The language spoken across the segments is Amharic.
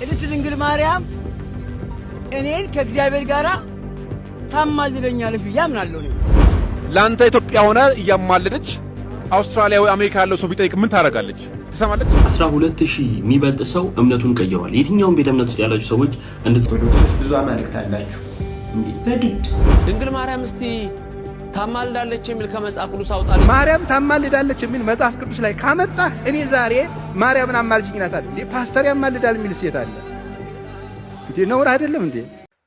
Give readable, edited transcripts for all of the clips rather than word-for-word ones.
ቅድስት ድንግል ማርያም እኔን ከእግዚአብሔር ጋር ታማልደኛለች ብዬ አምናለሁ። እኔ ለአንተ ኢትዮጵያ ሆነ እያማለደች አውስትራሊያ ወይ አሜሪካ ያለው ሰው ቢጠይቅ ምን ታደርጋለች? ትሰማለች? 12,000 የሚበልጥ ሰው እምነቱን ቀይሯል። የትኛውም ቤተ እምነት ውስጥ ያላችሁ ሰዎች ኦርቶዶክሶች ብዙ አማልክት አላችሁ እንዴ? በግድ ድንግል ማርያም እስቲ ታማልዳለች የሚል ከመጽሐፍ ቅዱስ አውጣልኝ። ማርያም ታማልዳለች የሚል መጽሐፍ ቅዱስ ላይ ካመጣህ እኔ ዛሬ ማርያምን አማልጅኝ እላታለሁ። እንዴ ፓስተር ያማልዳል የሚል ሴት አለ እንዴ? ነውር አይደለም እንዴ?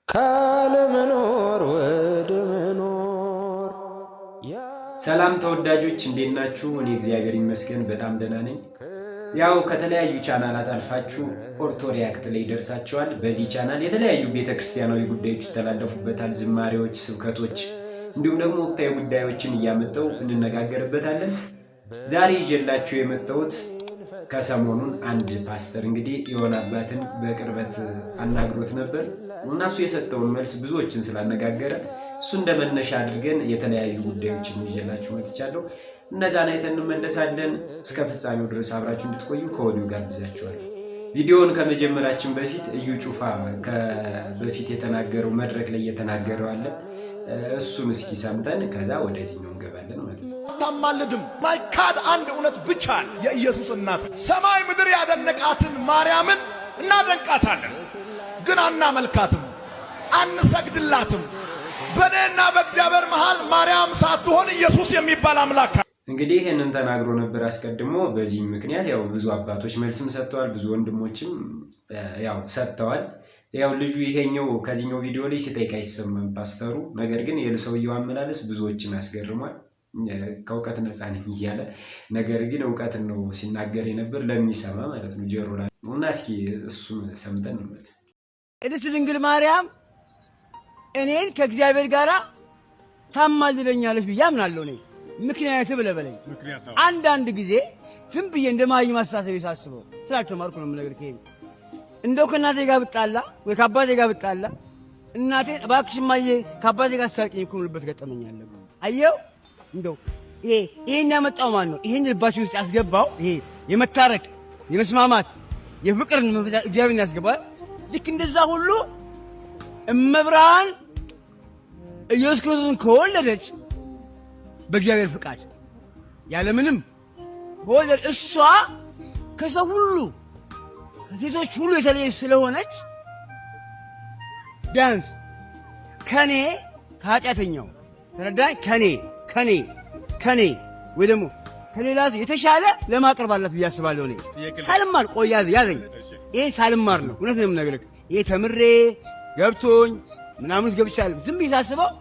ካለመኖር ወደ መኖር። ሰላም ተወዳጆች፣ እንዴት ናችሁ? እኔ እግዚአብሔር ይመስገን በጣም ደህና ነኝ። ያው ከተለያዩ ቻናላት አልፋችሁ ኦርቶ ሪያክት ላይ ደርሳችኋል። በዚህ ቻናል የተለያዩ ቤተክርስቲያናዊ ጉዳዮች ይተላለፉበታል። ዝማሬዎች፣ ስብከቶች እንዲሁም ደግሞ ወቅታዊ ጉዳዮችን እያመጣው እንነጋገርበታለን። ዛሬ ይዤላችሁ የመጣሁት ከሰሞኑን አንድ ፓስተር እንግዲህ የሆነ አባትን በቅርበት አናግሮት ነበር እና እሱ የሰጠውን መልስ ብዙዎችን ስላነጋገረ እሱ እንደ መነሻ አድርገን የተለያዩ ጉዳዮችን ይዤላችሁ መጥቻለሁ። እነዛን አይተን እንመለሳለን። እስከ ፍጻሜው ድረስ አብራችሁ እንድትቆዩ ከወዲሁ ጋብዛችኋለሁ። ቪዲዮውን ከመጀመራችን በፊት እዩ ጩፋ በፊት የተናገረው መድረክ ላይ የተናገረው አለ። እሱን እስኪ ሰምተን ከዛ ወደዚህኛው እንገባለን ማለት ነው። አታማልድም። ማይካድ አንድ እውነት ብቻ አለ፣ የኢየሱስ እናት። ሰማይ ምድር ያደነቃትን ማርያምን እናደንቃታለን፣ ግን አናመልካትም፣ አንሰግድላትም። በእኔና በእግዚአብሔር መሃል ማርያም ሳትሆን ኢየሱስ የሚባል አምላክ እንግዲህ ይህንን ተናግሮ ነበር አስቀድሞ። በዚህም ምክንያት ያው ብዙ አባቶች መልስም ሰጥተዋል፣ ብዙ ወንድሞችም ያው ሰጥተዋል። ያው ልጁ ይሄኛው ከዚህኛው ቪዲዮ ላይ ሲጠይቅ አይሰማም ፓስተሩ። ነገር ግን የሰውየው አመላለስ ብዙዎችን አስገርሟል። ከእውቀት ነፃ ነኝ እያለ ነገር ግን እውቀትን ነው ሲናገር የነበር ለሚሰማ ማለት ነው ጆሮ ላይ እና እስኪ እሱን ሰምተን እንመለስ። ቅድስት ድንግል ማርያም እኔን ከእግዚአብሔር ጋር ታማልደኛለች ብዬ አምናለሁ። እኔ ምክንያት ብለህ በለኝ። አንዳንድ ጊዜ ዝም ብዬ እንደ ማይም አስተሳሰብ ሳስበው ስላልተማርኩ ነው የምነግርህ። ይሄን እንደው ከእናቴ ጋር ብጣላ ወይ ከአባቴ ጋር ብጣላ እናቴ እባክሽ እማዬ ከአባቴ ጋር አስታርቂኝ እኮ የምልበት ገጠመኝ አለ። አየው እንደው ይሄ ይሄን ያመጣው ማን ነው? ይሄን ልባችን ውስጥ ያስገባው ይሄ የመታረቅ የመስማማት የፍቅርን መንፈስ እግዚአብሔር ያስገባል። ልክ እንደዛ ሁሉ እመብርሃን ኢየሱስ ክርስቶስን ከወለደች በእግዚአብሔር ፍቃድ ያለምንም ከወለድ እሷ ከሰው ሁሉ ከሴቶች ሁሉ የተለየች ስለሆነች ቢያንስ ከኔ ከኃጢአተኛው ተረዳኝ፣ ከኔ ከኔ ከኔ ወይ ደግሞ ከሌላ ሰው የተሻለ ለማቅረብ አላት ብዬ አስባለሁ። እኔ ሳልማር ቆይ ያዘኝ። ይሄ ሳልማር ነው፣ እውነት ነው የምነግርህ። ይሄ ተምሬ ገብቶኝ ምናምን ውስጥ ገብቻለሁ። ዝም ብዬ ሳስበው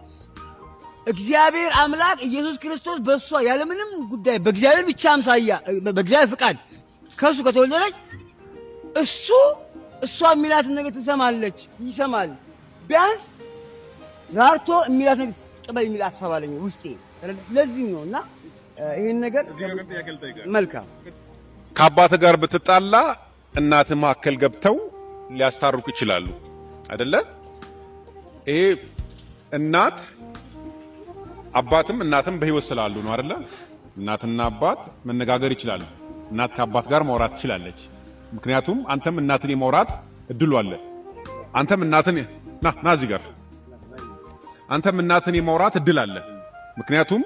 እግዚአብሔር አምላክ ኢየሱስ ክርስቶስ በእሷ ያለምንም ጉዳይ በእግዚአብሔር ብቻ አምሳያ በእግዚአብሔር ፍቃድ ከእሱ ከተወለደች እሱ እሷ የሚላትን ነገር ትሰማለች፣ ይሰማል። ቢያንስ ራርቶ የሚላት ነገር ትቀበል የሚል ሀሳብ አለኝ ውስጤ። ስለዚህ ነው እና ይህን ነገር መልካም ከአባት ጋር ብትጣላ እናት መካከል ገብተው ሊያስታርቁ ይችላሉ አይደለ? ይሄ እናት አባትም እናትም በህይወት ስላሉ ነው አይደለ? እናትና አባት መነጋገር ይችላሉ። እናት ከአባት ጋር ማውራት ትችላለች። ምክንያቱም አንተም እናትን የማውራት እድሉ አለ። አንተም እናትን ና ና እዚህ ጋር አንተም እናትን የማውራት እድል አለ። ምክንያቱም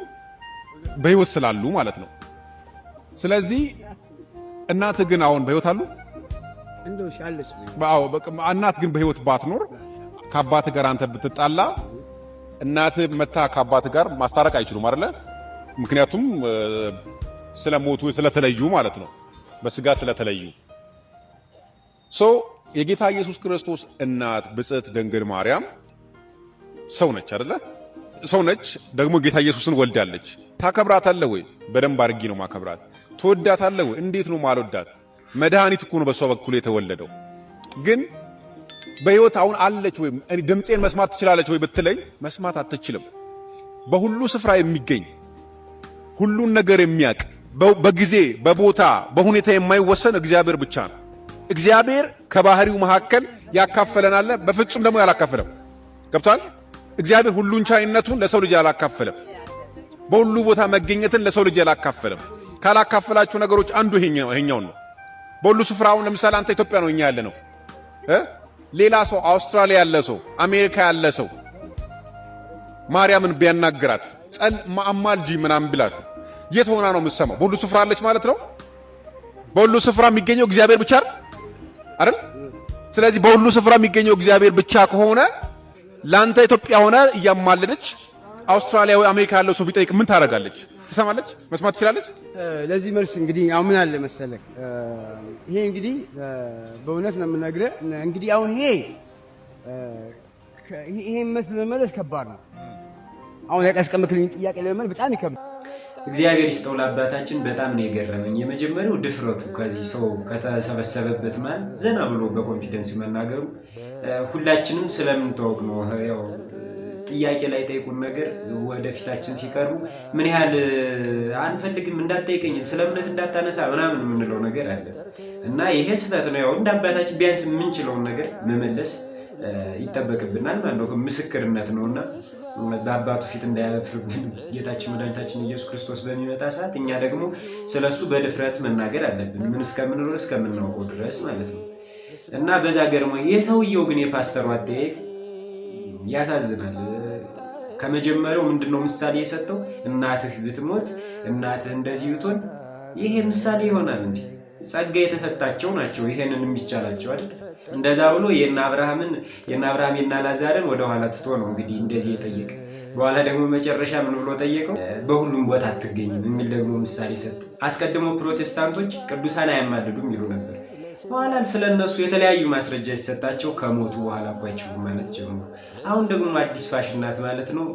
በህይወት ስላሉ ማለት ነው። ስለዚህ እናት ግን አሁን በህይወት አሉ? እንደው አለች። አዎ፣ በቃ እናት ግን በህይወት ባትኖር ከአባት ጋር አንተ ብትጣላ እናት መታ ከአባት ጋር ማስታረቅ አይችሉም አይደለ? ምክንያቱም ስለሞቱ ስለተለዩ ማለት ነው፣ በስጋ ስለተለዩ። So የጌታ ኢየሱስ ክርስቶስ እናት ብጽዕት ድንግል ማርያም ሰው ነች አይደለ? ሰው ነች። ደግሞ ጌታ ኢየሱስን ወልዳለች። ታከብራታለህ ወይ? በደንብ አድርጌ ነው ማከብራት። ትወዳታለህ ወይ? እንዴት ነው ማልወዳት? መድኃኒት እኮ ነው በሷ በኩል የተወለደው። ግን በህይወት አሁን አለች ወይ ድምፄን መስማት ትችላለች ወይ ብትለኝ መስማት አትችልም። በሁሉ ስፍራ የሚገኝ ሁሉን ነገር የሚያውቅ በጊዜ በቦታ በሁኔታ የማይወሰን እግዚአብሔር ብቻ ነው። እግዚአብሔር ከባህሪው መካከል ያካፈለን አለ፣ በፍጹም ደግሞ ያላካፈለም። ገብቷል? እግዚአብሔር ሁሉን ቻይነቱን ለሰው ልጅ ያላካፈለም፣ በሁሉ ቦታ መገኘትን ለሰው ልጅ ያላካፈለም። ካላካፈላችሁ ነገሮች አንዱ ይሄኛው ነው። በሁሉ ስፍራ አሁን ለምሳሌ አንተ ኢትዮጵያ ነው፣ እኛ ያለ ነው። ሌላ ሰው አውስትራሊያ ያለ ሰው፣ አሜሪካ ያለ ሰው ማርያምን ቢያናግራት፣ ጸል አማልጂ ምናምን ቢላት የት ሆና ነው የምትሰማው? በሁሉ ስፍራ አለች ማለት ነው። በሁሉ ስፍራ የሚገኘው እግዚአብሔር ብቻ አይደል? ስለዚህ በሁሉ ስፍራ የሚገኘው እግዚአብሔር ብቻ ከሆነ ለአንተ ኢትዮጵያ ሆነ እያማለደች አውስትራሊያ ወይ አሜሪካ ያለው ሰው ቢጠይቅ ምን ታደርጋለች? ትሰማለች? መስማት ትችላለች? ለዚህ መልስ እንግዲህ አሁን ምን አለ መሰለህ፣ ይሄ እንግዲህ በእውነት ነው የምነግርህ። እንግዲህ አሁን ይሄን መልስ ለመመለስ ከባድ ነው። አሁን ያስቀመጥክልኝ ጥያቄ ለመመለስ በጣም ይከብዳል። እግዚአብሔር ይስጠው ለአባታችን። በጣም ነው የገረመኝ። የመጀመሪያው ድፍረቱ፣ ከዚህ ሰው ከተሰበሰበበት መሃል ዘና ብሎ በ confidence መናገሩ፣ ሁላችንም ስለምንተዋወቅ ነው። ያው ጥያቄ ላይ ጠይቁን ነገር ወደፊታችን ሲቀርቡ ምን ያህል አንፈልግም፣ እንዳትጠይቀኝ፣ ስለ እምነት እንዳታነሳ ምናምን የምንለው ነገር አለ እና ይሄ ስህተት ነው። ያው እንደ አባታችን ቢያንስ የምንችለውን ነገር መመለስ ይጠበቅብናል ማለት ነው። ምስክርነት ነው እና በአባቱ ፊት እንዳያፍርብን ጌታችን መድኃኒታችን ኢየሱስ ክርስቶስ በሚመጣ ሰዓት እኛ ደግሞ ስለሱ በድፍረት መናገር አለብን። ምን እስከምንለው እስከምናውቀው ድረስ ማለት ነው። እና በዛ ገርሞ የሰውየው ግን የፓስተሩ አጠያየቅ ያሳዝናል። ከመጀመሪያው ምንድነው ምሳሌ የሰጠው? እናትህ ብትሞት፣ እናትህ እንደዚህ ብትሆን፣ ይሄ ምሳሌ ይሆናል እንዴ? ጸጋ የተሰጣቸው ናቸው ይሄንን የሚቻላቸው አይደል? እንደዛ ብሎ የነ አብርሃምን፣ የነ አብርሃም የነ አላዛርን ወደኋላ ትቶ ነው እንግዲህ እንደዚህ የጠየቀ። በኋላ ደግሞ መጨረሻ ምን ብሎ ጠየቀው? በሁሉም ቦታ አትገኝም የሚል ደግሞ ምሳሌ ሰጠ። አስቀድሞ ፕሮቴስታንቶች ቅዱሳን አያማልዱም ይሉ ነበር። በኋላ ስለ እነሱ የተለያዩ ማስረጃ ሲሰጣቸው ከሞቱ በኋላ እኮ አይችሉም ማለት ጀመሩ። አሁን ደግሞ አዲስ ፋሽን ናት ማለት ነው።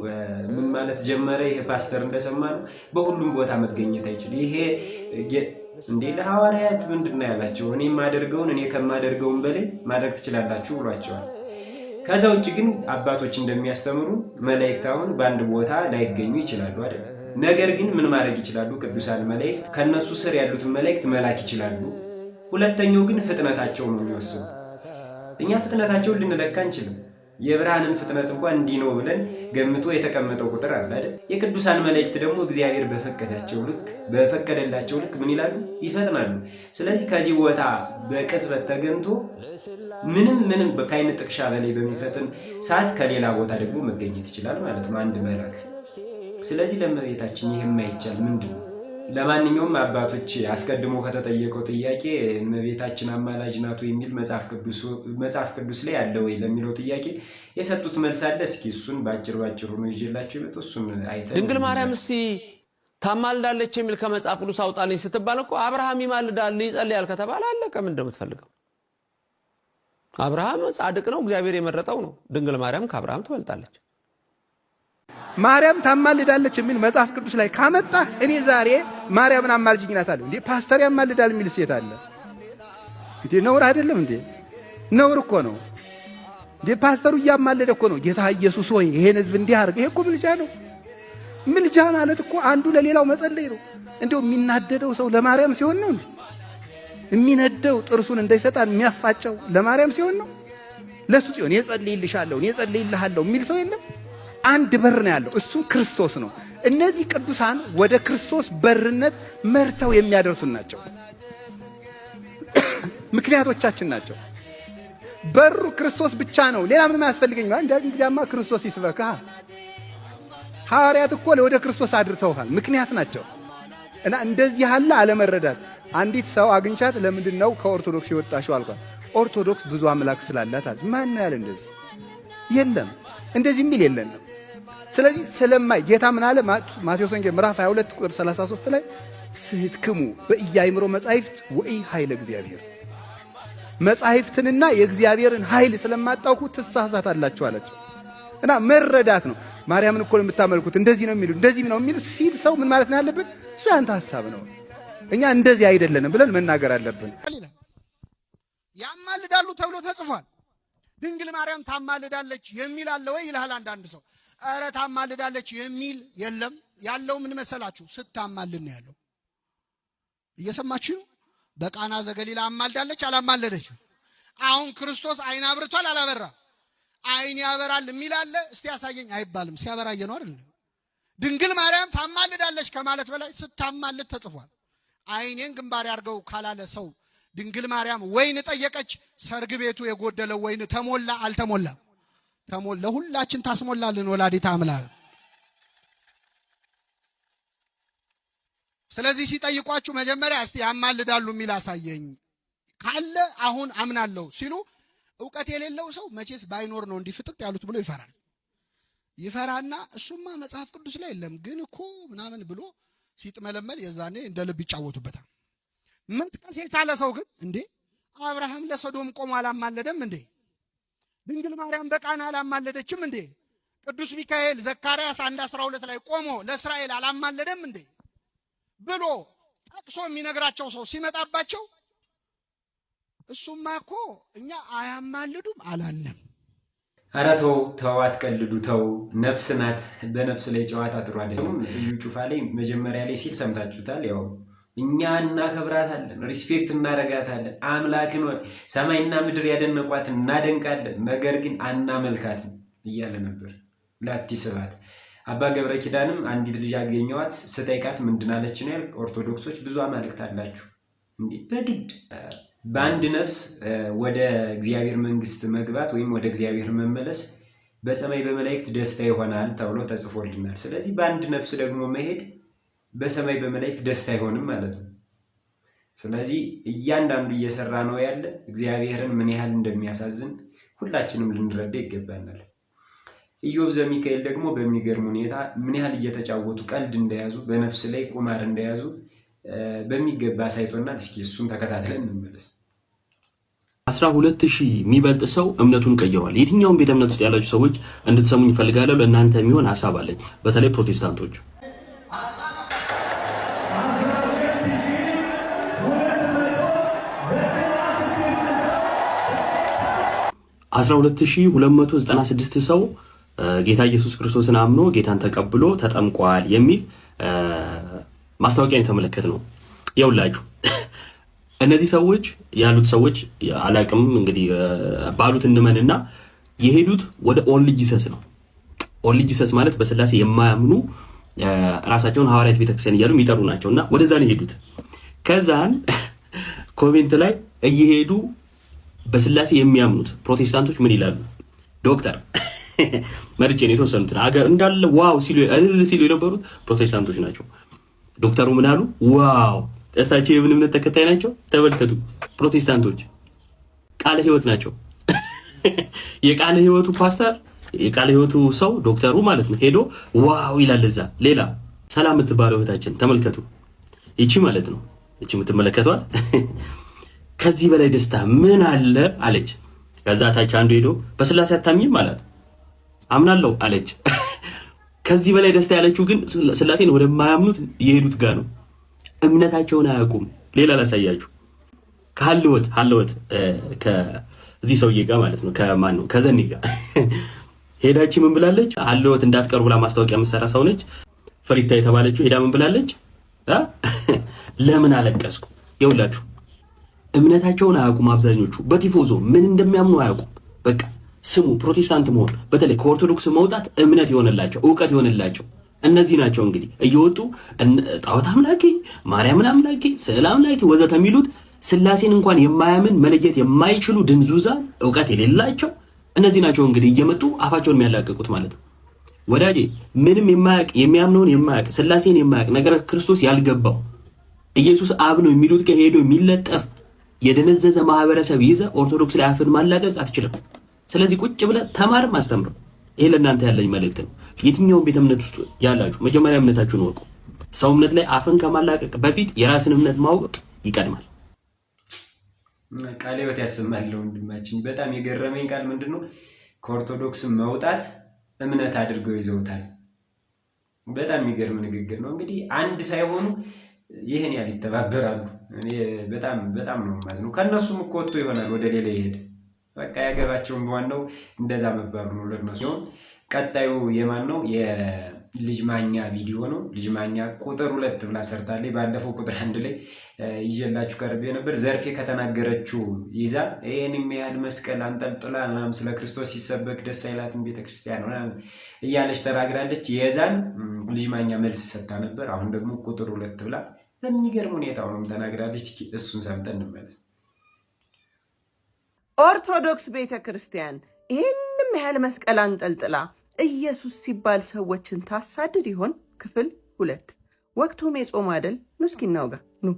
ምን ማለት ጀመረ? ይሄ ፓስተር እንደሰማ ነው በሁሉም ቦታ መገኘት አይችልም። ይሄ እንዴ ለሐዋርያት ምንድን ነው ያላቸው? እኔ የማደርገውን እኔ ከማደርገውን በላይ ማድረግ ትችላላችሁ ብሏቸዋል። ከዛ ውጭ ግን አባቶች እንደሚያስተምሩ መላእክት አሁን በአንድ ቦታ ላይገኙ ይችላሉ አይደል? ነገር ግን ምን ማድረግ ይችላሉ? ቅዱሳን መላእክት ከነሱ ስር ያሉትን መላእክት መላክ ይችላሉ። ሁለተኛው ግን ፍጥነታቸው ነው የሚወስኑ። እኛ ፍጥነታቸውን ልንለካ አንችልም። የብርሃንን ፍጥነት እንኳን እንዲህ ነው ብለን ገምቶ የተቀመጠው ቁጥር አለ አይደል? የቅዱሳን መላእክት ደግሞ እግዚአብሔር በፈቀዳቸው ልክ፣ በፈቀደላቸው ልክ ምን ይላሉ? ይፈጥናሉ። ስለዚህ ከዚህ ቦታ በቅጽበት ተገኝቶ ምንም ምንም ከዓይን ጥቅሻ በላይ በሚፈጥን ሰዓት ከሌላ ቦታ ደግሞ መገኘት ይችላል ማለት ነው አንድ መልአክ። ስለዚህ ለእመቤታችን ይህ የማይቻል ምንድን ነው? ለማንኛውም አባቶች አስቀድሞ ከተጠየቀው ጥያቄ እመቤታችን አማላጅ ናት የሚል መጽሐፍ ቅዱስ ላይ አለ ወይ ለሚለው ጥያቄ የሰጡት መልስ አለ። እስኪ እሱን በአጭር ባጭሩ ነው ይዤላችሁ የመጣሁት። እሱን አይተን ድንግል ማርያም እስቲ ታማልዳለች የሚል ከመጽሐፍ ቅዱስ አውጣልኝ ስትባል እኮ አብርሃም ይማልዳል ይጸልያል ከተባለ አለቀ። ምን እንደምትፈልገው፣ አብርሃም ጻድቅ ነው፣ እግዚአብሔር የመረጠው ነው። ድንግል ማርያም ከአብርሃም ትበልጣለች። ማርያም ታማልዳለች የሚል መጽሐፍ ቅዱስ ላይ ካመጣህ እኔ ዛሬ ማርያምን አማልጅኝ እላታለሁ። እንዴ ፓስተር ያማልዳል የሚል ሴት አለ እንዴ? ነውር አይደለም እንዴ? ነውር እኮ ነው እንዴ? ፓስተሩ እያማለደ እኮ ነው። ጌታ ኢየሱስ ሆይ ይሄን ህዝብ እንዲህ አድርግ። ይሄ እኮ ምልጃ ነው። ምልጃ ማለት እኮ አንዱ ለሌላው መጸለይ ነው። እንደው የሚናደደው ሰው ለማርያም ሲሆን ነው እንዴ? የሚነደው፣ ጥርሱን እንዳይሰጣን የሚያፋጨው ለማርያም ሲሆን ነው። ለሱ ሲሆን እኔ እጸልይልሻለሁ፣ እኔ እጸልይልሃለሁ የሚል ሰው የለም። አንድ በር ነው ያለው፣ እሱም ክርስቶስ ነው። እነዚህ ቅዱሳን ወደ ክርስቶስ በርነት መርተው የሚያደርሱን ናቸው። ምክንያቶቻችን ናቸው። በሩ ክርስቶስ ብቻ ነው፣ ሌላ ምንም አያስፈልገኝም። እንግዲያማ ክርስቶስ ይስበክህ። ሐዋርያት እኮ ወደ ክርስቶስ አድርሰውሃል፣ ምክንያት ናቸው። እና እንደዚህ ያለ አለመረዳት፣ አንዲት ሰው አግኝቻት ለምንድን ነው ከኦርቶዶክስ የወጣሽው አልኳት። ኦርቶዶክስ ብዙ አምላክ ስላላት አለች። ማን ነው ያለ እንደዚህ? የለም፣ እንደዚህ የሚል የለንም። ስለዚህ ስለማይ ጌታ ምን አለ? ማቴዎስ ወንጌል ምዕራፍ 22 ቁጥር 33 ላይ ስሕትክሙ በኢያእምሮ መጻሕፍት ወኢ ኃይለ እግዚአብሔር፣ መጻሕፍትንና የእግዚአብሔርን ኃይል ስለማታውቁ ትሳሳታላችሁ አላቸው። እና መረዳት ነው። ማርያምን እኮ ነው የምታመልኩት፣ እንደዚህ ነው የሚሉ፣ እንደዚህ ነው የሚሉ ሲል ሰው ምን ማለት ነው ያለብን? እሱ ያንተ ሐሳብ ነው፣ እኛ እንደዚህ አይደለንም ብለን መናገር አለብን። ያማልዳሉ ተብሎ ተጽፏል። ድንግል ማርያም ታማልዳለች የሚል አለ ወይ ይልሃል አንዳንድ ሰው። ኧረ ታማልዳለች የሚል የለም። ያለው ምን መሰላችሁ? ስታማልድ ነው ያለው። እየሰማችሁ ነው። በቃና ዘገሊላ አማልዳለች አላማለደችም? አሁን ክርስቶስ አይን አብርቷል አላበራ? አይን ያበራል የሚል አለ? እስቲ ያሳየኝ አይባልም። ሲያበራየ ነው አይደል? ድንግል ማርያም ታማልዳለች ከማለት በላይ ስታማልድ ተጽፏል። አይኔን ግንባር ያርገው ካላለ ሰው ድንግል ማርያም ወይን ጠየቀች። ሰርግ ቤቱ የጎደለው ወይን ተሞላ አልተሞላም? ተሞላ። ለሁላችን ታስሞላልን ወላዲተ አምላክ። ስለዚህ ሲጠይቋችሁ መጀመሪያ እስቲ ያማልዳሉ የሚል አሳየኝ ካለ አሁን አምናለሁ ሲሉ እውቀት የሌለው ሰው መቼስ ባይኖር ነው እንዲህ ፍጥጥ ያሉት ብሎ ይፈራል። ይፈራና እሱማ መጽሐፍ ቅዱስ ላይ የለም ግን እኮ ምናምን ብሎ ሲጥመለመል የዛኔ እንደ ልብ ይጫወቱበታል። መጥቀስ የቻለ ሰው ግን እንዴ አብርሃም ለሰዶም ቆሞ አላማለደም እንዴ? ድንግል ማርያም በቃና አላማለደችም እንዴ? ቅዱስ ሚካኤል ዘካርያስ 1:12 ላይ ቆሞ ለእስራኤል አላማለደም እንዴ ብሎ ጠቅሶ የሚነግራቸው ሰው ሲመጣባቸው እሱማ እኮ እኛ አያማልዱም አላልንም። ኧረ ተው ተው፣ አትቀልዱ ተው። ነፍስ ናት። በነፍስ ላይ ጨዋታ ጥሩ አይደለም። እዩ ጩፋ ላይ መጀመሪያ ላይ ሲል ሰምታችሁታል። ያው እኛ እናከብራታለን፣ respect እናረጋታለን። አምላክን ሰማይና ምድር ያደነቋትን እናደንቃለን፣ ነገር ግን አናመልካትም እያለ ነበር። ላቲ ስብሐት። አባ ገብረ ኪዳንም አንዲት ልጅ አገኘዋት ስጠይቃት ምንድን አለች ነው ያልክ? ኦርቶዶክሶች ብዙ አማልክት አላችሁ እንዴ? በግድ በአንድ ነፍስ ወደ እግዚአብሔር መንግስት መግባት ወይም ወደ እግዚአብሔር መመለስ በሰማይ በመላእክት ደስታ ይሆናል ተብሎ ተጽፎልናል። ስለዚህ በአንድ ነፍስ ደግሞ መሄድ በሰማይ በመላእክት ደስታ አይሆንም ማለት ነው። ስለዚህ እያንዳንዱ እየሰራ ነው ያለ እግዚአብሔርን ምን ያህል እንደሚያሳዝን ሁላችንም ልንረዳ ይገባናል። ኢዮብ ዘሚካኤል ደግሞ በሚገርም ሁኔታ ምን ያህል እየተጫወቱ ቀልድ እንደያዙ በነፍስ ላይ ቁማር እንደያዙ በሚገባ አሳይቶናል። እስኪ እሱን ተከታትለን እንመለስ። 12,000 የሚበልጥ ሰው እምነቱን ቀይሯል። የትኛውም ቤተ እምነት ውስጥ ያላችሁ ሰዎች እንድትሰሙኝ እፈልጋለሁ። ለእናንተ የሚሆን ሀሳብ አለኝ። በተለይ ፕሮቴስታንቶች 12,296 ሰው ጌታ ኢየሱስ ክርስቶስን አምኖ ጌታን ተቀብሎ ተጠምቋል የሚል ማስታወቂያን የተመለከት ነው። የውላችሁ እነዚህ ሰዎች ያሉት ሰዎች አላቅም እንግዲህ ባሉት እንመንና የሄዱት ወደ Only Jesus ነው። Only Jesus ማለት በስላሴ የማያምኑ ራሳቸውን ሐዋርያት ቤተክርስቲያን እያሉ የሚጠሩ ናቸው እና ወደዛ ነው የሄዱት። ከዛን comment ላይ እየሄዱ በስላሴ የሚያምኑት ፕሮቴስታንቶች ምን ይላሉ? ዶክተር መርጬ ነው የተወሰኑትን አገር እንዳለ wow ሲሉ እልል ሲሉ የነበሩት ፕሮቴስታንቶች ናቸው። ዶክተሩ ምን አሉ? Wow! እሳቸው የምን እምነት ተከታይ ናቸው? ተመልከቱ። ፕሮቴስታንቶች ቃለ ሕይወት ናቸው። የቃለ ሕይወቱ ፓስተር፣ የቃለ ሕይወቱ ሰው ዶክተሩ ማለት ነው ሄዶ wow ይላል። እዛ ሌላ ሰላም የምትባለው እህታችን ተመልከቱ። ይቺ ማለት ነው ይቺ የምትመለከቷት ከዚህ በላይ ደስታ ምን አለ አለች። ከዛ ታች አንዱ ሄዶ በስላሴ አታምኝም አላት። አምናለሁ አለች። ከዚህ በላይ ደስታ ያለችው ግን ስላሴን ወደማያምኑት የሄዱት ጋር ነው። እምነታቸውን አያውቁም። ሌላ ላሳያችሁ። ከሀልወት ሀልወት ከዚህ ሰውዬ ጋር ማለት ነው ከማን ነው ከዘኒ ጋር ሄዳች ምን ብላለች? ሀልወት እንዳትቀሩ ብላ ማስታወቂያ የምትሰራ ሰው ነች። ፈሪታ የተባለችው ሄዳ ምን ብላለች? ለምን አለቀስኩ? የውላችሁ እምነታቸውን አያውቁም። አብዛኞቹ በቲፎዞ ምን እንደሚያምኑ አያውቁም። በቃ ስሙ ፕሮቴስታንት መሆን በተለይ ከኦርቶዶክስ መውጣት እምነት የሆነላቸው እውቀት የሆነላቸው እነዚህ ናቸው። እንግዲህ እየወጡ ጣዖት አምላኪ፣ ማርያምን አምላኪ፣ ስዕል አምላኪ ወዘተ የሚሉት ስላሴን እንኳን የማያምን መለየት የማይችሉ ድንዙዛን እውቀት የሌላቸው እነዚህ ናቸው። እንግዲህ እየመጡ አፋቸውን የሚያላቅቁት ማለት ነው። ወዳጄ ምንም የማያውቅ የሚያምነውን የማያውቅ ስላሴን የማያውቅ ነገረ ክርስቶስ ያልገባው ኢየሱስ አብ ነው የሚሉት ከሄዶ የሚለጠፍ የደነዘዘ ማህበረሰብ ይዘ ኦርቶዶክስ ላይ አፍን ማላቀቅ አትችልም። ስለዚህ ቁጭ ብለህ ተማርም አስተምርም። ይሄ ለእናንተ ያለኝ መልእክት ነው። የትኛውን ቤተ እምነት ውስጥ ያላችሁ መጀመሪያ እምነታችሁን ወቁ። ሰው እምነት ላይ አፍን ከማላቀቅ በፊት የራስን እምነት ማወቅ ይቀድማል። ቃለ ሕይወት ያሰማል ወንድማችን። በጣም የገረመኝ ቃል ምንድን ነው? ከኦርቶዶክስ መውጣት እምነት አድርገው ይዘውታል። በጣም የሚገርም ንግግር ነው። እንግዲህ አንድ ሳይሆኑ ይህን ያህል ይተባበራሉ። እኔ በጣም በጣም ነው የማዝነው። ከእነሱም እኮ ወጥቶ ይሆናል ወደ ሌላ ይሄድ። በቃ ያገባቸውን በዋናው እንደዛ መባሉ ነው ለእነሱ። ቀጣዩ የማን ነው? የልጅ ማኛ ቪዲዮ ነው። ልጅ ማኛ ቁጥር 2 ብላ ሰርታለች። ባለፈው ቁጥር 1 ላይ ይዤላችሁ ቀርቤ ነበር። ዘርፌ ከተናገረችው ይዛ ይህን ያህል መስቀል አንጠልጥላ ምናምን ስለ ክርስቶስ ሲሰበክ ደስ አይላትም ቤተክርስቲያን ምናምን እያለች ተናግራለች። የዛን ልጅ ማኛ መልስ ሰጥታ ነበር። አሁን ደግሞ ቁጥር 2 ብላ በሚገርም ሁኔታ አሁንም ተናግራለች። እሱን ሰምተን እንመለስ። ኦርቶዶክስ ቤተ ክርስቲያን ይህንም ያህል መስቀል አንጠልጥላ ኢየሱስ ሲባል ሰዎችን ታሳድድ ይሆን? ክፍል 2። ወቅቱም የጾም አይደል? ኑ እስኪ እናውጋ። ኑ።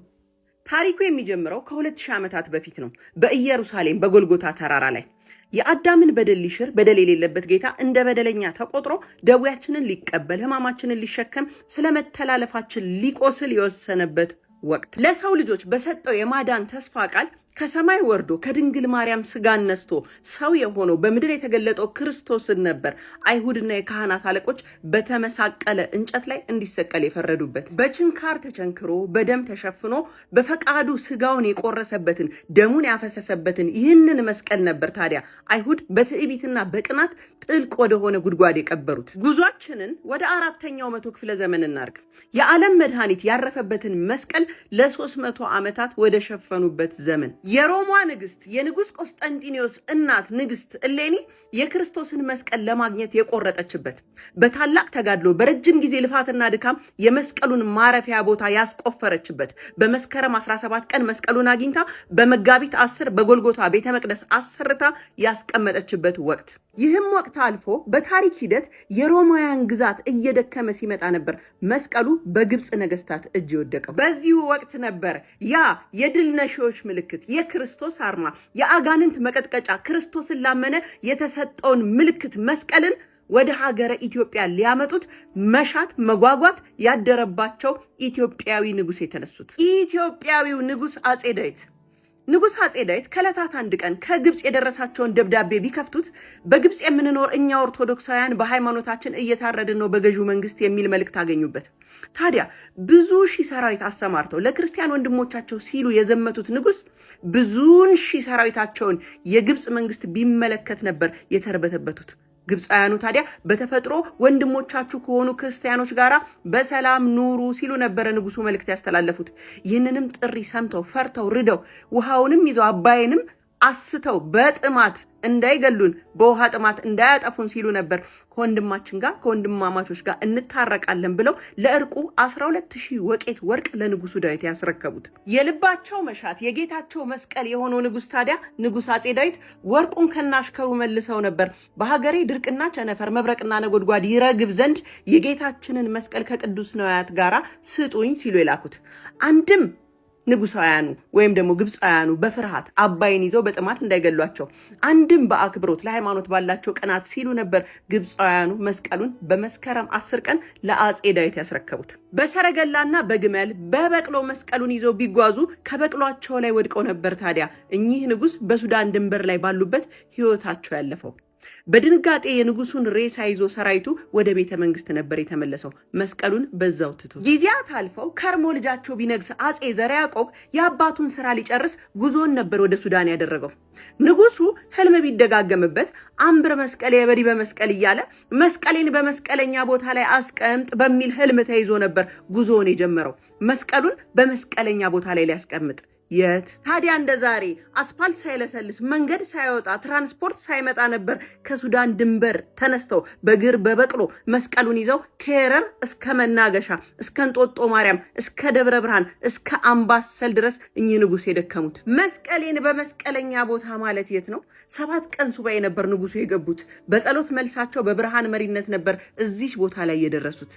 ታሪኩ የሚጀምረው ከ2000 ዓመታት በፊት ነው። በኢየሩሳሌም በጎልጎታ ተራራ ላይ የአዳምን በደል ሊሽር፣ በደል የሌለበት ጌታ እንደ በደለኛ ተቆጥሮ ደዌያችንን ሊቀበል፣ ሕማማችንን ሊሸከም፣ ስለ መተላለፋችን ሊቆስል የወሰነበት ወቅት፣ ለሰው ልጆች በሰጠው የማዳን ተስፋ ቃል ከሰማይ ወርዶ ከድንግል ማርያም ስጋን ነስቶ ሰው የሆነው በምድር የተገለጠው ክርስቶስን ነበር አይሁድና የካህናት አለቆች በተመሳቀለ እንጨት ላይ እንዲሰቀል የፈረዱበት። በችንካር ተቸንክሮ በደም ተሸፍኖ በፈቃዱ ስጋውን የቆረሰበትን፣ ደሙን ያፈሰሰበትን ይህንን መስቀል ነበር ታዲያ አይሁድ በትዕቢትና በቅናት ጥልቅ ወደሆነ ጉድጓድ የቀበሩት። ጉዟችንን ወደ አራተኛው መቶ ክፍለ ዘመን እናርግ። የዓለም መድኃኒት ያረፈበትን መስቀል ለ300 ዓመታት ወደ ሸፈኑበት ዘመን፣ የሮሟ ንግስት፣ የንጉስ ቆስጠንጢኔዎስ እናት ንግስት እሌኒ የክርስቶስን መስቀል ለማግኘት የቆረጠችበት፣ በታላቅ ተጋድሎ በረጅም ጊዜ ልፋትና ድካም የመስቀሉን ማረፊያ ቦታ ያስቆፈረችበት፣ በመስከረም 17 ቀን መስቀሉን አግኝታ በመጋቢት 10 በጎልጎታ ቤተ መቅደስ አሰርታ ያስቀመጠችበት ወቅት። ይህም ወቅት አልፎ በታሪክ ሂደት የሮማውያን ግዛት እየደከመ ሲመጣ ነበር መስቀሉ በግብፅ ነገስታት እጅ የወደቀው። በዚሁ ወቅት ነበር ያ የድል ነሺዎች ምልክት፣ የክርስቶስ አርማ፣ የአጋንንት መቀጥቀጫ፣ ክርስቶስን ላመነ የተሰጠውን ምልክት መስቀልን ወደ ሀገረ ኢትዮጵያ ሊያመጡት መሻት መጓጓት ያደረባቸው ኢትዮጵያዊ ንጉስ የተነሱት። ኢትዮጵያዊው ንጉስ አጼ ዳዊት። ንጉሥ አጼ ዳዊት ከዕለታት አንድ ቀን ከግብፅ የደረሳቸውን ደብዳቤ ቢከፍቱት በግብፅ የምንኖር እኛ ኦርቶዶክሳውያን በሃይማኖታችን እየታረድን ነው በገዢው መንግስት የሚል መልእክት አገኙበት። ታዲያ ብዙ ሺህ ሰራዊት አሰማርተው ለክርስቲያን ወንድሞቻቸው ሲሉ የዘመቱት ንጉሥ ብዙን ሺህ ሰራዊታቸውን የግብፅ መንግስት ቢመለከት ነበር የተርበተበቱት። ግብፃውያኑ ታዲያ በተፈጥሮ ወንድሞቻችሁ ከሆኑ ክርስቲያኖች ጋር በሰላም ኑሩ ሲሉ ነበረ ንጉሱ መልእክት ያስተላለፉት። ይህንንም ጥሪ ሰምተው ፈርተው ርደው ውሃውንም ይዘው አባይንም አስተው በጥማት እንዳይገሉን፣ በውሃ ጥማት እንዳያጠፉን ሲሉ ነበር ከወንድማችን ጋር፣ ከወንድማማቾች ጋር እንታረቃለን ብለው ለእርቁ 12 ሺህ ወቄት ወርቅ ለንጉሱ ዳዊት ያስረከቡት። የልባቸው መሻት የጌታቸው መስቀል የሆነው ንጉስ ታዲያ ንጉስ አጼ ዳዊት ወርቁን ከናሽከሩ መልሰው ነበር በሀገሬ ድርቅና ቸነፈር፣ መብረቅና ነጎድጓድ ይረግብ ዘንድ የጌታችንን መስቀል ከቅዱስ ነዋያት ጋራ ስጡኝ ሲሉ የላኩት። አንድም ንጉሳውያኑ ወይም ደግሞ ግብፃውያኑ በፍርሃት አባይን ይዘው በጥማት እንዳይገሏቸው፣ አንድም በአክብሮት ለሃይማኖት ባላቸው ቅናት ሲሉ ነበር ግብፃውያኑ መስቀሉን በመስከረም 10 ቀን ለአጼ ዳዊት ያስረከቡት። በሰረገላና በግመል በበቅሎ መስቀሉን ይዘው ቢጓዙ ከበቅሏቸው ላይ ወድቀው ነበር። ታዲያ እኚህ ንጉስ በሱዳን ድንበር ላይ ባሉበት ህይወታቸው ያለፈው። በድንጋጤ የንጉሱን ሬሳ ይዞ ሰራዊቱ ወደ ቤተ መንግስት ነበር የተመለሰው፣ መስቀሉን በዛው ትቶ። ጊዜያት አልፈው ከርሞ ልጃቸው ቢነግስ አጼ ዘርዓ ያዕቆብ የአባቱን ስራ ሊጨርስ ጉዞን ነበር ወደ ሱዳን ያደረገው። ንጉሱ ህልም ቢደጋገምበት አንብር መስቀል የበሪ በመስቀል እያለ መስቀሌን በመስቀለኛ ቦታ ላይ አስቀምጥ በሚል ህልም ተይዞ ነበር ጉዞውን የጀመረው። መስቀሉን በመስቀለኛ ቦታ ላይ ሊያስቀምጥ የት ታዲያ እንደ ዛሬ አስፋልት ሳይለሰልስ፣ መንገድ ሳይወጣ፣ ትራንስፖርት ሳይመጣ ነበር ከሱዳን ድንበር ተነስተው በእግር በበቅሎ መስቀሉን ይዘው ከየረር እስከ መናገሻ፣ እስከ እንጦጦ ማርያም፣ እስከ ደብረ ብርሃን፣ እስከ አምባሰል ድረስ እኚህ ንጉስ የደከሙት። መስቀሌን በመስቀለኛ ቦታ ማለት የት ነው? 7 ቀን ሱባኤ ነበር ንጉሱ የገቡት። በጸሎት መልሳቸው በብርሃን መሪነት ነበር እዚች ቦታ ላይ የደረሱት።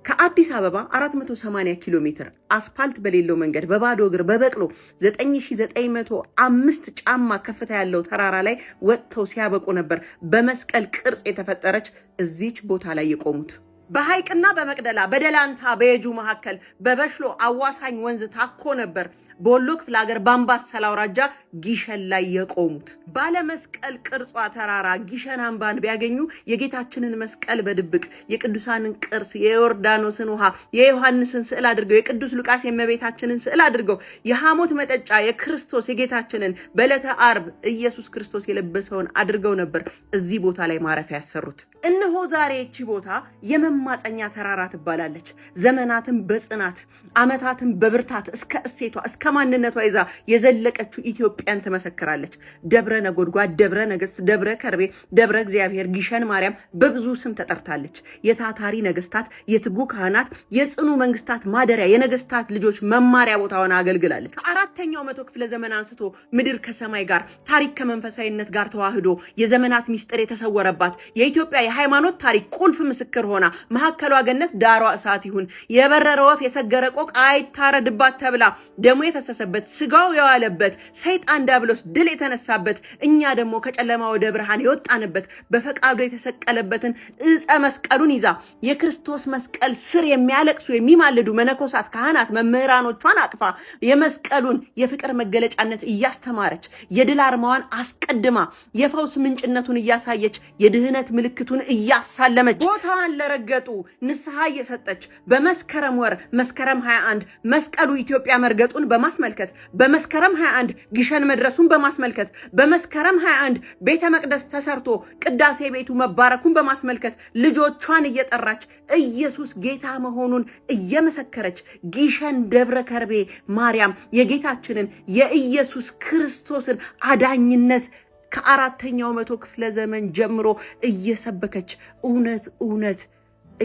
ከአዲስ አበባ 480 ኪሎ ሜትር አስፋልት በሌለው መንገድ በባዶ እግር በበቅሎ 9905 ጫማ ከፍታ ያለው ተራራ ላይ ወጥተው ሲያበቁ ነበር በመስቀል ቅርጽ የተፈጠረች እዚች ቦታ ላይ የቆሙት። በሐይቅና በመቅደላ፣ በደላንታ በየጁ መካከል በበሽሎ አዋሳኝ ወንዝ ታኮ ነበር በወሎ ክፍለ ሀገር በአምባሰል አውራጃ ጊሸን ላይ የቆሙት። ባለመስቀል ቅርጿ ተራራ ጊሸን አምባን ቢያገኙ የጌታችንን መስቀል በድብቅ፣ የቅዱሳንን ቅርስ፣ የዮርዳኖስን ውሃ፣ የዮሐንስን ስዕል አድርገው፣ የቅዱስ ሉቃስ የእመቤታችንን ስዕል አድርገው፣ የሐሞት መጠጫ የክርስቶስ የጌታችንን በዕለተ ዓርብ ኢየሱስ ክርስቶስ የለበሰውን አድርገው ነበር እዚህ ቦታ ላይ ማረፊያ ያሰሩት። እነሆ ዛሬ ይቺ ቦታ የመማፀኛ ተራራ ትባላለች። ዘመናትን በጽናት፣ ዓመታትን በብርታት እስከ እሴቷ እስከ ማንነቷ ይዛ የዘለቀችው ኢትዮጵያን ትመሰክራለች። ደብረ ነጎድጓድ፣ ደብረ ነገስት፣ ደብረ ከርቤ፣ ደብረ እግዚአብሔር፣ ጊሸን ማርያም በብዙ ስም ተጠርታለች። የታታሪ ነገስታት፣ የትጉ ካህናት፣ የጽኑ መንግስታት ማደሪያ፣ የነገስታት ልጆች መማሪያ ቦታ ሆና አገልግላለች። ከአራተኛው መቶ ክፍለ ዘመን አንስቶ ምድር ከሰማይ ጋር ታሪክ ከመንፈሳዊነት ጋር ተዋህዶ የዘመናት ሚስጥር የተሰወረባት የኢትዮጵያ የሃይማኖት ታሪክ ቁልፍ ምስክር ሆና መካከሏ ገነት ዳሯ እሳት ይሁን፣ የበረረ ወፍ የሰገረ ቆቅ አይታረድባት ተብላ ደሙ የፈሰሰበት ስጋው የዋለበት ሰይጣን ዲያብሎስ ድል የተነሳበት እኛ ደግሞ ከጨለማ ወደ ብርሃን የወጣንበት በፈቃዱ የተሰቀለበትን ዕፀ መስቀሉን ይዛ የክርስቶስ መስቀል ስር የሚያለቅሱ የሚማልዱ መነኮሳት፣ ካህናት፣ መምህራኖቿን አቅፋ የመስቀሉን የፍቅር መገለጫነት እያስተማረች የድል አርማዋን አስቀድማ የፈውስ ምንጭነቱን እያሳየች የድህነት ምልክቱን እያሳለመች ቦታዋን ለረገጡ ንስሐ እየሰጠች በመስከረም ወር መስከረም 21 መስቀሉ ኢትዮጵያ መርገጡን በማስመልከት፣ በመስከረም 21 ግሸን መድረሱን በማስመልከት፣ በመስከረም 21 ቤተ መቅደስ ተሰርቶ ቅዳሴ ቤቱ መባረኩን በማስመልከት ልጆቿን እየጠራች ኢየሱስ ጌታ መሆኑን እየመሰከረች ግሸን ደብረ ከርቤ ማርያም የጌታችንን የኢየሱስ ክርስቶስን አዳኝነት ከአራተኛው መቶ ክፍለ ዘመን ጀምሮ እየሰበከች እውነት እውነት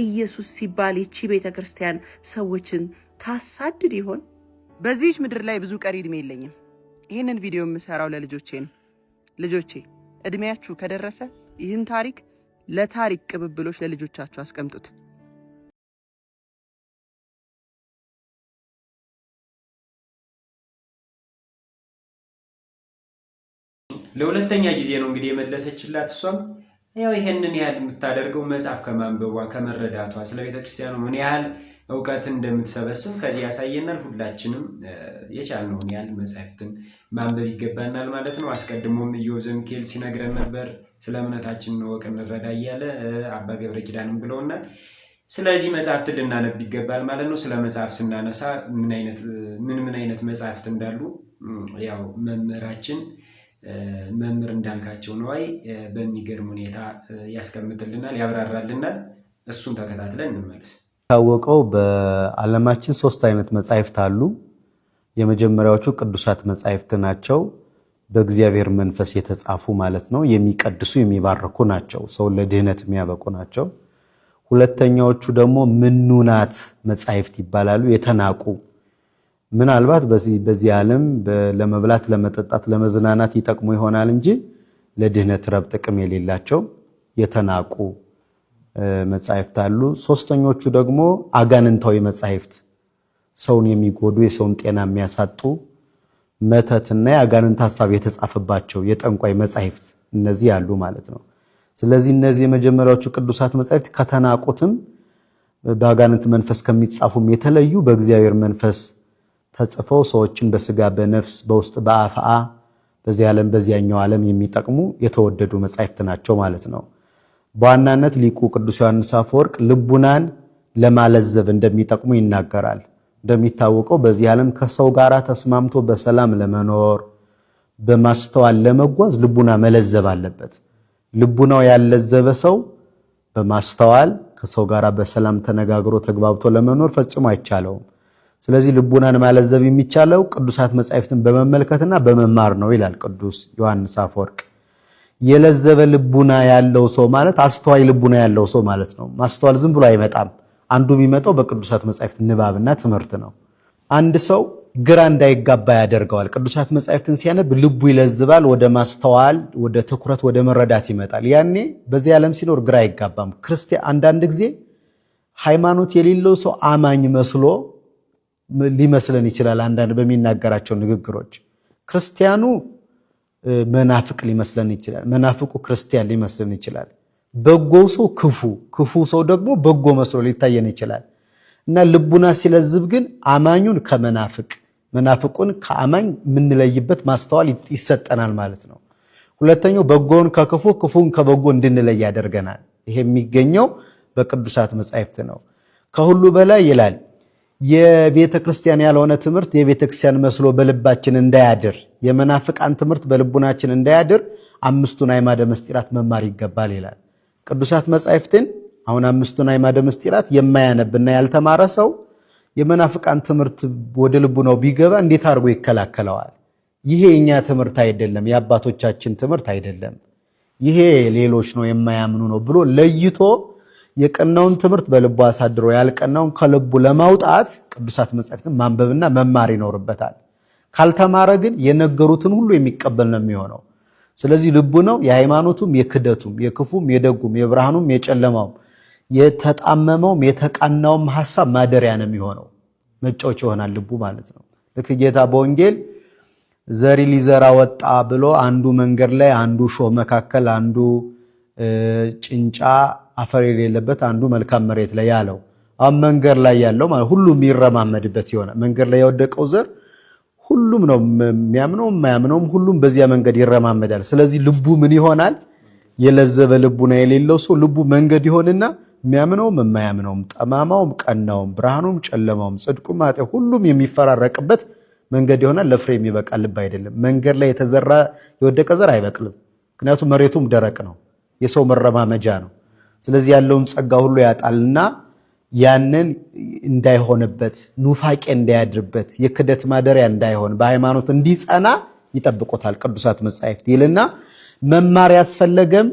ኢየሱስ ሲባል ይቺ ቤተ ክርስቲያን ሰዎችን ታሳድድ ይሆን? በዚህች ምድር ላይ ብዙ ቀሪ እድሜ የለኝም። ይህንን ቪዲዮ የምሰራው ለልጆቼ ነው። ልጆቼ፣ እድሜያችሁ ከደረሰ ይህን ታሪክ ለታሪክ ቅብብሎች ለልጆቻችሁ አስቀምጡት። ለሁለተኛ ጊዜ ነው እንግዲህ የመለሰችላት። እሷም ያው ይሄንን ያህል የምታደርገው መጽሐፍ ከማንበቧ ከመረዳቷ ስለ ቤተክርስቲያኑ ምን ያህል እውቀትን እንደምትሰበስብ ከዚህ ያሳየናል። ሁላችንም የቻልነውን ያህል መጽሐፍትን ማንበብ ይገባናል ማለት ነው። አስቀድሞም ኢዮብ ዘሚካኤል ሲነግረን ነበር፣ ስለ እምነታችን እንወቅ እንረዳ እያለ፣ አባ ገብረ ኪዳንም ብለውናል። ስለዚህ መጽሐፍትን ልናነብ ይገባል ማለት ነው። ስለ መጽሐፍ ስናነሳ ምን አይነት ምን ምን አይነት መጽሐፍት እንዳሉ ያው መምህራችን መምህር እንዳልካቸው ነዋይ በሚገርም ሁኔታ ያስቀምጥልናል፣ ያብራራልናል። እሱን ተከታትለን እንመለስ። ታወቀው በዓለማችን ሶስት አይነት መጻሕፍት አሉ። የመጀመሪያዎቹ ቅዱሳት መጻሕፍት ናቸው። በእግዚአብሔር መንፈስ የተጻፉ ማለት ነው። የሚቀድሱ የሚባርኩ ናቸው። ሰውን ለድህነት የሚያበቁ ናቸው። ሁለተኛዎቹ ደግሞ ምኑናት መጻሕፍት ይባላሉ። የተናቁ፣ ምናልባት በዚህ ዓለም ለመብላት፣ ለመጠጣት፣ ለመዝናናት ይጠቅሙ ይሆናል እንጂ ለድህነት ረብ ጥቅም የሌላቸው የተናቁ መጻሕፍት አሉ። ሶስተኞቹ ደግሞ አጋንንታዊ መጻሕፍት፣ ሰውን የሚጎዱ፣ የሰውን ጤና የሚያሳጡ፣ መተትና የአጋንንት ሐሳብ የተጻፈባቸው የጠንቋይ መጻሕፍት እነዚህ ያሉ ማለት ነው። ስለዚህ እነዚህ የመጀመሪያዎቹ ቅዱሳት መጻሕፍት ከተናቁትም በአጋንንት መንፈስ ከሚጻፉም የተለዩ በእግዚአብሔር መንፈስ ተጽፈው ሰዎችን በስጋ፣ በነፍስ፣ በውስጥ፣ በአፍአ፣ በዚህ ዓለም በዚያኛው ዓለም የሚጠቅሙ የተወደዱ መጻሕፍት ናቸው ማለት ነው። በዋናነት ሊቁ ቅዱስ ዮሐንስ አፈወርቅ ልቡናን ለማለዘብ እንደሚጠቅሙ ይናገራል። እንደሚታወቀው በዚህ ዓለም ከሰው ጋር ተስማምቶ በሰላም ለመኖር፣ በማስተዋል ለመጓዝ ልቡና መለዘብ አለበት። ልቡናው ያለዘበ ሰው በማስተዋል ከሰው ጋር በሰላም ተነጋግሮ ተግባብቶ ለመኖር ፈጽሞ አይቻለውም። ስለዚህ ልቡናን ማለዘብ የሚቻለው ቅዱሳት መጻሕፍትን በመመልከትና በመማር ነው ይላል ቅዱስ ዮሐንስ አፈወርቅ። የለዘበ ልቡና ያለው ሰው ማለት አስተዋይ ልቡና ያለው ሰው ማለት ነው። ማስተዋል ዝም ብሎ አይመጣም። አንዱ የሚመጣው በቅዱሳት መጻሕፍት ንባብና ትምህርት ነው። አንድ ሰው ግራ እንዳይጋባ ያደርገዋል። ቅዱሳት መጻሕፍትን ሲያነብ ልቡ ይለዝባል፣ ወደ ማስተዋል፣ ወደ ትኩረት፣ ወደ መረዳት ይመጣል። ያኔ በዚህ ዓለም ሲኖር ግራ አይጋባም። ክርስቲያን አንዳንድ ጊዜ ሃይማኖት የሌለው ሰው አማኝ መስሎ ሊመስለን ይችላል። አንዳንድ በሚናገራቸው ንግግሮች ክርስቲያኑ መናፍቅ ሊመስለን ይችላል። መናፍቁ ክርስቲያን ሊመስለን ይችላል። በጎ ሰው ክፉ፣ ክፉ ሰው ደግሞ በጎ መስሎ ሊታየን ይችላል። እና ልቡና ሲለዝብ ግን አማኙን ከመናፍቅ፣ መናፍቁን ከአማኝ የምንለይበት ማስተዋል ይሰጠናል ማለት ነው። ሁለተኛው በጎውን ከክፉ፣ ክፉን ከበጎ እንድንለይ ያደርገናል። ይሄ የሚገኘው በቅዱሳት መጻሕፍት ነው። ከሁሉ በላይ ይላል የቤተ ክርስቲያን ያልሆነ ትምህርት የቤተ ክርስቲያን መስሎ በልባችን እንዳያድር፣ የመናፍቃን ትምህርት በልቡናችን እንዳያድር አምስቱን አዕማደ ምስጢራት መማር ይገባል ይላል። ቅዱሳት መጻሕፍትን አሁን አምስቱን አዕማደ ምስጢራት የማያነብና ያልተማረ ሰው የመናፍቃን ትምህርት ወደ ልቡናው ቢገባ እንዴት አድርጎ ይከላከለዋል? ይሄ የኛ ትምህርት አይደለም፣ የአባቶቻችን ትምህርት አይደለም፣ ይሄ ሌሎች ነው የማያምኑ ነው ብሎ ለይቶ የቀናውን ትምህርት በልቡ አሳድሮ ያልቀናውን ከልቡ ለማውጣት ቅዱሳት መጻሕፍትን ማንበብና መማር ይኖርበታል። ካልተማረ ግን የነገሩትን ሁሉ የሚቀበል ነው የሚሆነው። ስለዚህ ልቡ ነው የሃይማኖቱም የክደቱም የክፉም የደጉም የብርሃኑም የጨለማውም የተጣመመውም የተቃናውም ሐሳብ ማደሪያ ነው የሚሆነው። መጫወቻ ይሆናል ልቡ ማለት ነው። ልክ ጌታ በወንጌል ዘሪ ሊዘራ ወጣ ብሎ አንዱ መንገድ ላይ፣ አንዱ ሾህ መካከል፣ አንዱ ጭንጫ አፈር የሌለበት፣ አንዱ መልካም መሬት ላይ ያለው፣ አሁን መንገድ ላይ ያለው ማለት ሁሉም የሚረማመድበት ይሆናል። መንገድ ላይ የወደቀው ዘር ሁሉም ነው የሚያምነው የማያምነውም ሁሉም በዚያ መንገድ ይረማመዳል። ስለዚህ ልቡ ምን ይሆናል? የለዘበ ልቡና የሌለው ሰው ልቡ መንገድ ይሆንና የሚያምነውም የማያምነውም፣ ጠማማውም ቀናውም፣ ብርሃኑም ጨለማውም፣ ጽድቁም ኃጢአቱም ሁሉም የሚፈራረቅበት መንገድ ይሆናል። ለፍሬ የሚበቃ ልብ አይደለም። መንገድ ላይ የተዘራ የወደቀ ዘር አይበቅልም። ምክንያቱም መሬቱም ደረቅ ነው፣ የሰው መረማመጃ ነው። ስለዚህ ያለውን ጸጋ ሁሉ ያጣልና ያንን እንዳይሆንበት፣ ኑፋቄ እንዳያድርበት፣ የክደት ማደሪያ እንዳይሆን በሃይማኖት እንዲጸና ይጠብቆታል ቅዱሳት መጻሕፍት ይልና መማር ያስፈለገም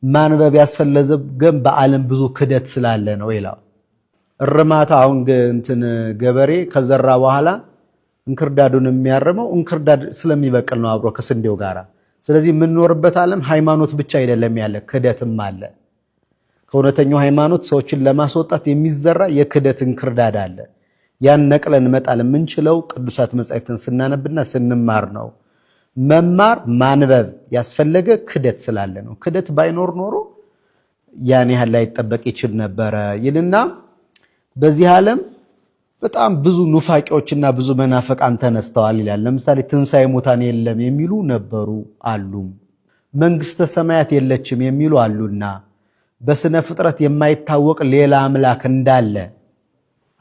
ማንበብ ያስፈለገም በዓለም ብዙ ክደት ስላለ ነው ይላል። እርማታ አሁን እንትን ገበሬ ከዘራ በኋላ እንክርዳዱን የሚያርመው እንክርዳድ ስለሚበቅል ነው አብሮ ከስንዴው ጋራ። ስለዚህ የምንኖርበት ዓለም ሃይማኖት ብቻ አይደለም ያለ፣ ክደትም አለ። ከእውነተኛው ሃይማኖት ሰዎችን ለማስወጣት የሚዘራ የክደት እንክርዳድ አለ። ያን ነቅለን መጣል የምንችለው ቅዱሳት መጻሕፍትን ስናነብና ስንማር ነው። መማር ማንበብ ያስፈለገ ክደት ስላለ ነው። ክደት ባይኖር ኖሮ ያን ያህል ላይጠበቅ ይችል ነበረ ይልና በዚህ ዓለም በጣም ብዙ ኑፋቂዎችና ብዙ መናፈቃን ተነስተዋል ይላል። ለምሳሌ ትንሣኤ ሙታን የለም የሚሉ ነበሩ አሉም። መንግስተ ሰማያት የለችም የሚሉ አሉና በስነ ፍጥረት የማይታወቅ ሌላ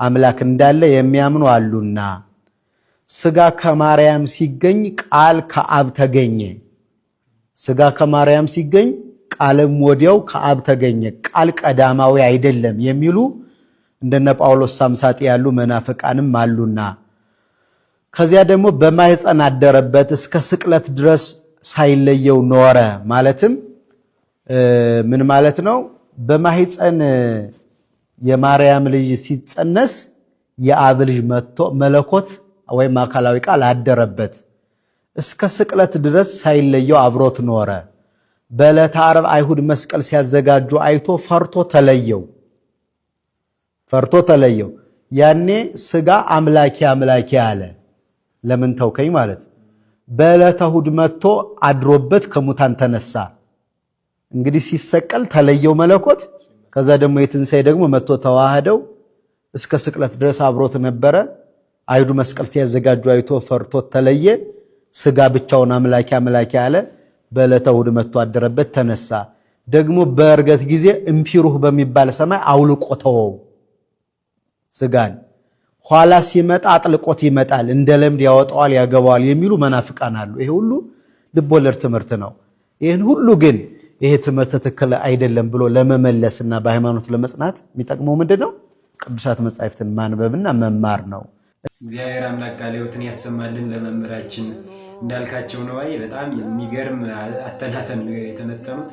አምላክ እንዳለ የሚያምኑ አሉና ስጋ ከማርያም ሲገኝ ቃል ከአብ ተገኘ። ስጋ ከማርያም ሲገኝ ቃልም ወዲያው ከአብ ተገኘ፣ ቃል ቀዳማዊ አይደለም የሚሉ እንደነ ጳውሎስ ሳምሳጤ ያሉ መናፍቃንም አሉና ከዚያ ደግሞ በማኅፀን አደረበት እስከ ስቅለት ድረስ ሳይለየው ኖረ። ማለትም ምን ማለት ነው? በማኅፀን የማርያም ልጅ ሲጸነስ የአብ ልጅ መጥቶ መለኮት ወይም አካላዊ ቃል አደረበት። እስከ ስቅለት ድረስ ሳይለየው አብሮት ኖረ። በዕለተ ዓርብ አይሁድ መስቀል ሲያዘጋጁ አይቶ ፈርቶ ተለየው። ፈርቶ ተለየው። ያኔ ስጋ አምላኬ አምላኬ አለ። ለምን ተውከኝ ማለት። በዕለተ እሑድ መጥቶ አድሮበት ከሙታን ተነሳ። እንግዲህ ሲሰቀል ተለየው መለኮት። ከዛ ደግሞ የትንሣኤ ደግሞ መጥቶ ተዋህደው እስከ ስቅለት ድረስ አብሮት ነበረ። አይሁድ መስቀል ሲያዘጋጁ አይቶ ፈርቶ ተለየ። ስጋ ብቻውን አምላኬ አምላኬ አለ። በዕለተ እሑድ መጥቶ አደረበት፣ ተነሳ። ደግሞ በዕርገት ጊዜ እምፒሩህ በሚባል ሰማይ አውልቆ ተወው ስጋን። ኋላ ሲመጣ አጥልቆት ይመጣል፣ እንደ ለምድ ያወጣዋል፣ ያገባዋል የሚሉ መናፍቃን አሉ። ይሄ ሁሉ ልቦለድ ትምህርት ነው። ይህን ሁሉ ግን ይሄ ትምህርት ትክክል አይደለም ብሎ ለመመለስና በሃይማኖት ለመጽናት የሚጠቅመው ምንድን ነው? ቅዱሳት መጻሕፍትን ማንበብና መማር ነው። እግዚአብሔር አምላክ ቃለ ሕይወትን ያሰማልን። ለመምህራችን እንዳልካቸው ነዋይ በጣም የሚገርም አተናተን ነው የተነተኑት።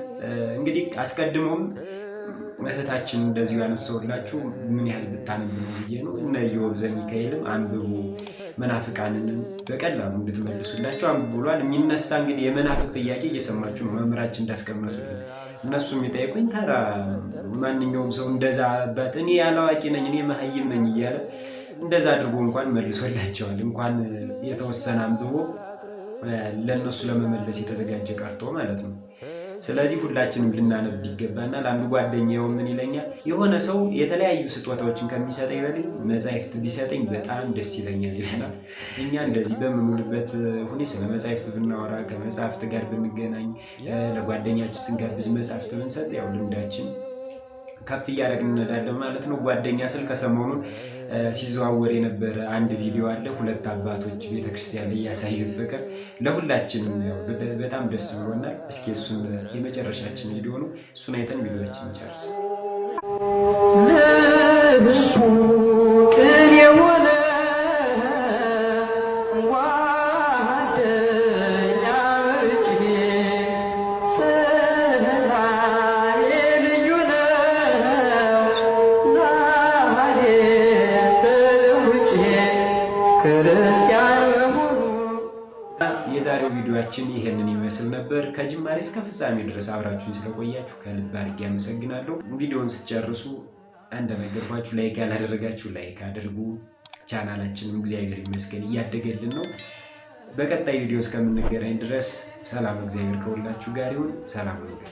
እንግዲህ አስቀድሞም እህታችን እንደዚሁ ያነሳሁላችሁ ምን ያህል ብታነብ ነው ብዬ ነው። እነ ኢዮብ ዘሚካኤልም አንብቡ፣ መናፍቃንን በቀላሉ እንድትመልሱላቸው አንብቡ ብሏል። የሚነሳ እንግዲህ የመናፍቅ ጥያቄ እየሰማችሁ ነው መምህራችን እንዳስቀመጡልን። እነሱ የሚጠይቁኝ ተራ ማንኛውም ሰው እንደዛ አባት እኔ ያላዋቂ ነኝ፣ እኔ መሀይም ነኝ እያለ እንደዛ አድርጎ እንኳን መልሶላቸዋል። እንኳን የተወሰነ አንብቦ ለእነሱ ለመመለስ የተዘጋጀ ቀርቶ ማለት ነው። ስለዚህ ሁላችንም ልናነብ ይገባናል። አንዱ ጓደኛው ምን ይለኛል፣ የሆነ ሰው የተለያዩ ስጦታዎችን ከሚሰጠኝ በላይ መጻሕፍት ቢሰጠኝ በጣም ደስ ይለኛል ይለናል። እኛ እንደዚህ በምንውልበት ሁኔ ስለ መጻሕፍት ብናወራ፣ ከመጽሐፍት ጋር ብንገናኝ፣ ለጓደኛችን ስንጋብዝ መጽሐፍት ብንሰጥ ያው ልምዳችን ከፍ እያደረግን እንሄዳለን ማለት ነው። ጓደኛ ስል ከሰሞኑን ሲዘዋወር የነበረ አንድ ቪዲዮ አለ። ሁለት አባቶች ቤተክርስቲያን ላይ ያሳዩት ፍቅር ለሁላችንም ያው በጣም ደስ ብሎናል። እስኪ እሱን የመጨረሻችን ቪዲዮ ነው። እሱን አይተን ቪዲዮችን እንጨርስ። ልብሱ ቅኔ። ቪዲዮአችን ይህንን ይመስል ነበር። ከጅማሬ እስከ ፍጻሜ ድረስ አብራችሁን ስለቆያችሁ ከልብ አድርጌ አመሰግናለሁ። ቪዲዮውን ስትጨርሱ እንደነገርኳችሁ like ያላደረጋችሁ like አድርጉ። ቻናላችንም እግዚአብሔር ይመስገን እያደገልን ነው። በቀጣይ ቪዲዮ እስከምንገናኝ ድረስ ሰላም፣ እግዚአብሔር ከሁላችሁ ጋር ይሁን። ሰላም ሁኑልኝ።